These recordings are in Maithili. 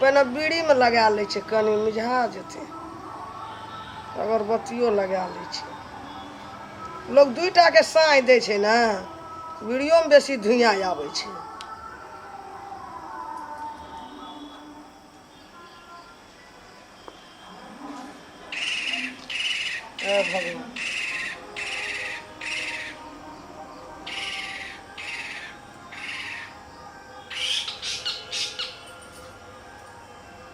पहिने बीड़ीमे लगा लै छै कनि मिझा जेतै अगरबत्तियो लगा लै छै लोक दुइटाके साँझ दै छै ने बीड़ियोमे बेसी धुइयाँ आबै छै हे भगवान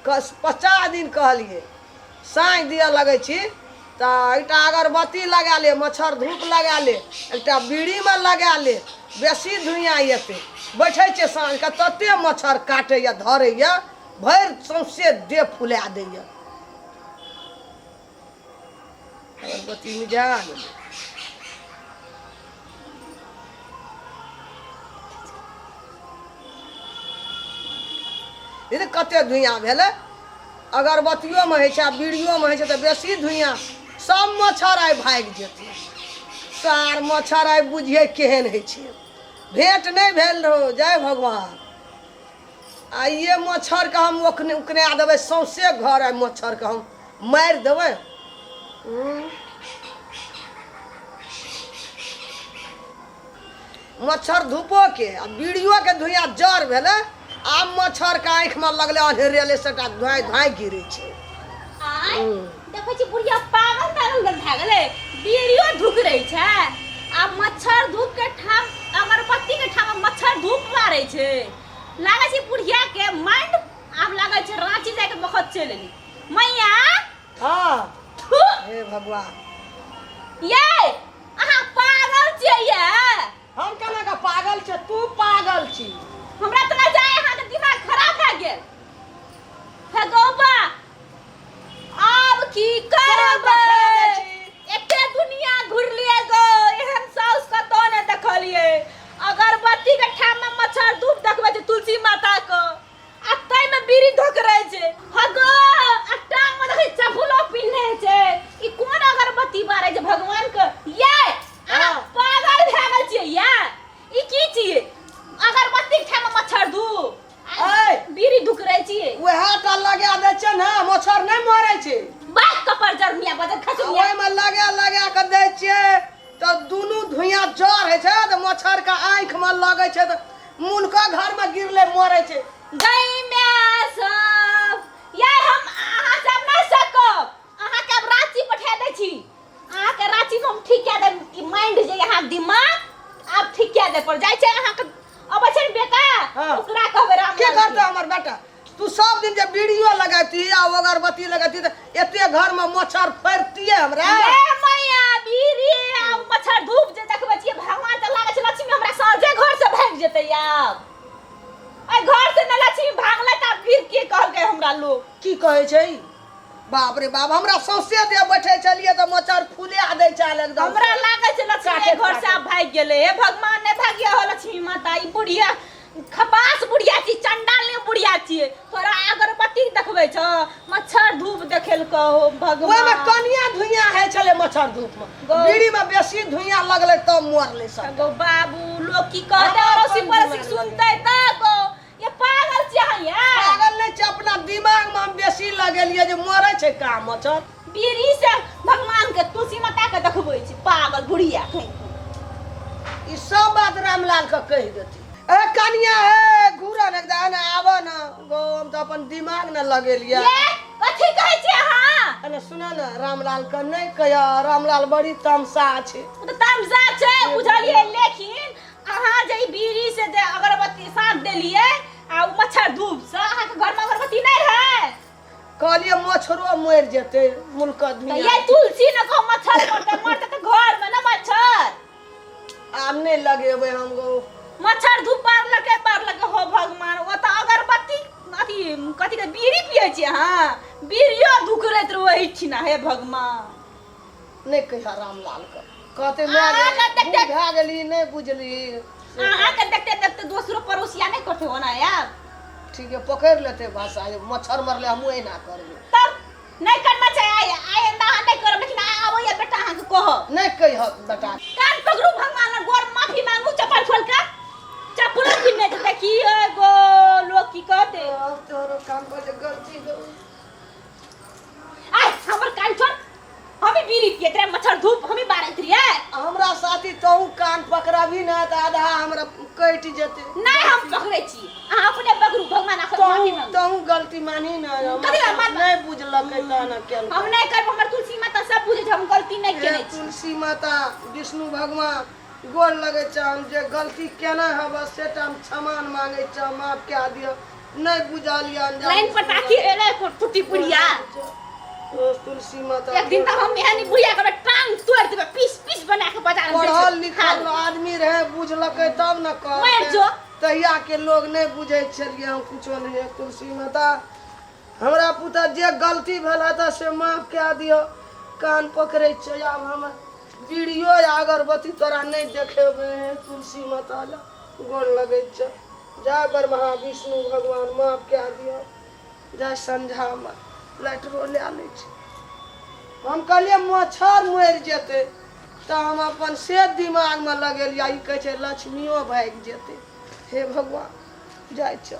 50 दिन कहलियै साँझ दिअ लगै छी तऽ एकटा अगरबत्ती लगा ले मच्छर धूप लगा ले एकटा बीड़ीमे लगा ले बेसी धुइयाँ एतै बैठै छियै साँझके तते मच्छर काटैए धरैए भरि सौँसे देह फुला दैए अगरबत्ती मिझा गेलै। दीदी कते धुइयाँ भेलै अगरबत्तियोमे होइ छै आ बीड़ियोमे होइ छै तऽ बेसी धुइयाँ सब मच्छर आइ भागि जेतै सार मच्छर आइ बुझियै केहन होइ छै भेँट नहि भेल रहौ जय भगवान आइए मच्छरके हम ओखने उकना देबै सौँसे घर आइ मच्छरके हम मारि देबै मच्छर धूपोके आ बीड़ियोके धुइयाँ जर भेलै आब मच्छरके आँखिमे लगलै अन्हेरेले सबटा धुआँ धुआँ गिरै छै। आँय, देखै छी बुढ़िया पागल तागल भए गेलै बीड़ियो धुक रहै छै आ मच्छर धूप के ठाम अगरबत्ती के ठाम मच्छर धूप मारै छै। लागै छै बुढ़िया के माइंड आब लागै छै रांची जाके बखत चलि एली मैया। हाँ। थू। हे भगवान। ये अहाँ पागल छियै ये। हम केना के पागल छियै? तू पागल छी। हमरा तऽ लागै छै अहाँके दिमाग खराब भए गेल। हे गौबा आब की करबै? एते दुनिया घुरलियै गो एहन साउस कतौ नहि देखलियै। अगरबत्ती के ठाम में मच्छर धूप देखबै छै तुलसी माता के आ ताहिमे बीड़ी धोकरै छै। हगो आ टांग में देखै चप्पलो पिन्हने छै। ई कोन अगरबत्ती बारै छै भगवान के? ये अहाँ पागल भए गेल छियै ये। ई की छियै? अगरबत्ती के ठाम में मच्छर धूप ऐ बीड़ी धुकरै छियै। वएह टा लगा दै छै ने मच्छर नहि मरै छै। बात कपर जरमिया बजत खसमिया। ओहिमे लगा लगा के दै छियै तऽ दुनू धुइयाँ जर होइ छै तऽ मच्छरके आँखिमे लगै छै तऽ मुनका घरमे गिरले मरै छै। गई माय सब ये हम अहाँ सब नहि सकब। अहाँके आब रांची पठा दै छी। अहाँके रांचीमे हम ठीक कए देब ई माइंड जे अहाँके दिमाग आब ठीक कए दे पर जाइ छै अहाँके अबै छै ने बेटा। हाँ। ओकरा कहबै राम की लाल करतै के। हमर बेटा? तू सब दिन जे बीड़ियो लगैती आ अगरबत्ती लगैती तऽ एते घरमे मच्छर फड़तियै हमरा। ये मैया बीड़ी आ मच्छर धूप जे देखबै छियै भगवान तऽ लागै छै लक्ष्मी हमरा साँझे घर से भागि जेतै आब। एहि घर से ने लक्ष्मी भागलै तऽ आब फिर के कहलकै हमरा लोग? की कहै छै? बाप रे बाप हमरा सौंसे देह बैठे छलियै तऽ मच्छर फुला दै छल एकदम। हमरा लागै छै लक्ष्मी काटे घर से काटे। आब भागि गेलै। हे भगवान नहि भागिया हो लक्ष्मी माता। ई बुढ़िया खपास बुढ़िया छी चंडाल नहि बुढ़िया छियै। तोरा अगरबत्ती देखबै छौ मच्छर धूप देखेलकौ हो भगवान। ओहिमे कनिया धुइयाँ होइ छलै मच्छर धूपमे। बीड़ीमे बेसी धुइयाँ लगलै तब मरलै सब। गो बाबू लोग की कहतै? हमर अड़ोसी अपन पड़ोसी दिमाग सुनतै तऽ गो ये पागल छियै अहाँ ये। पागल नहि छै अपना दिमागमे हम बेसी लगेलियै जे मरै छै का मच्छर। बीड़ी से भगवान के तुलसी माता के देखबै छी पागल बुढ़िया कहीं। ई सब बात रामलाल के कहि देती। ए कनिया हे घूरन एकदम ने आब न गो हम तऽ अपन दिमाग ने लगेलियै। ये कथी कहै छियै अहाँ? अने सुन ने रामलाल के नहि कहिया रामलाल बड़ी तमसा छै। ओ तऽ तमसा छै बुझलियै लेकिन अहाँ जे ई बीड़ी से जे अगरबत्ती साँप देलियै आ ओ मच्छर धूप से अहाँके घरमे अगरबत्ती नहि रहै? कहलियै मच्छरो मरि जेतै मुल्क तऽ धुइयाँ। ये तुलसी ने कहू मच्छर मरतै मरतै तऽ घरमे ने मच्छर। आब नहि लगेबै हम गो। मच्छर धूप पारलकै पारलकै हो भगवान। ओ तऽ अगरबत्ती अथी कथी के बीड़ी पियै छियै अहाँ? बीड़ियो धुकरैत रहै ठिना हे भगवान। नहि कहिया रामलाल के कहते माय अहाँके देखते- भए गेली नहि बुझली। अहाँके देखते देखते दोसरो पड़ोसिया नहि करतै ओना यार। ठीक है पकड़ि लेतै भाषा जे मच्छर मरलै हमहूँ एना करबै। तब नहि करना चाही आइ आइंदा अहाँ नहि करब लेकिन आइ आबैया बेटा अहाँके कहब। नहि कहिह बेटा। कान पकड़ू भगवान लग गोर माफी मांगू चप्पल खोल के चप्पल ने जे देखियो गो लोग की कहते। आब तोरो कान पर जे गलती हो। आय हमर कान छोड़, हमी बीड़ी पियत रहे, मच्छर धूप हमी बारैत रहिए। हमरा साथी तहु कान पकड़बी ना तऽ आधा हमरा कटि जेतै। नहीं हम पकड़ै छी, अहाँ अपने पकड़ू। भगवान अखन माफी तहु मांगू। तहु गलती मानी ना। कथी ला मानब? नहि बुझलकै तहन केलकै। हम नहीं करब, हमर तुलसी माता सब बुझै छै हम गलती नहीं हे केने छी। तुलसी माता, विष्णु भगवान, गोर लगै छै। हम जे गलती केने हब से टा हम क्षमा मांगै छी, माफ कए दिअ, नहि बुझल यऽ अंजाम। लाइन पर ताकी एलै टूटी बुढ़िया। ओ तुलसी माता, एक दिन तऽ हम एहन बुढ़िया के टांग तोड़ देबै, पीस पीस बना के बाजार में बेचबै। पढ़ल लिखल आदमी रहे, बुझलकै तब ने मरि कहलकै। जो। तहिया के लोग नहि बुझै छलियै, हम कुछो नहि। तुलसी माता, हमरा पुता जे गलती भेल हेतै से माफ कए दिअ, कान पकड़ै छै। आब हम बीड़ियो या अगरबत्ती तोरा नहि देखेबै। हे तुलसी माता, ला गोर लगै छै। जय ब्रह्मा विष्णु भगवान, माफ कए दिअ। जय संझामे लाइटरो लए लै छै। हम कहलियै मच्छर मरि जेतै तऽ हम अपन से दिमागमे लगेलियै, ई कहै छै लक्ष्मियो भागि जेतै। हे भगवान, जाइ छौ।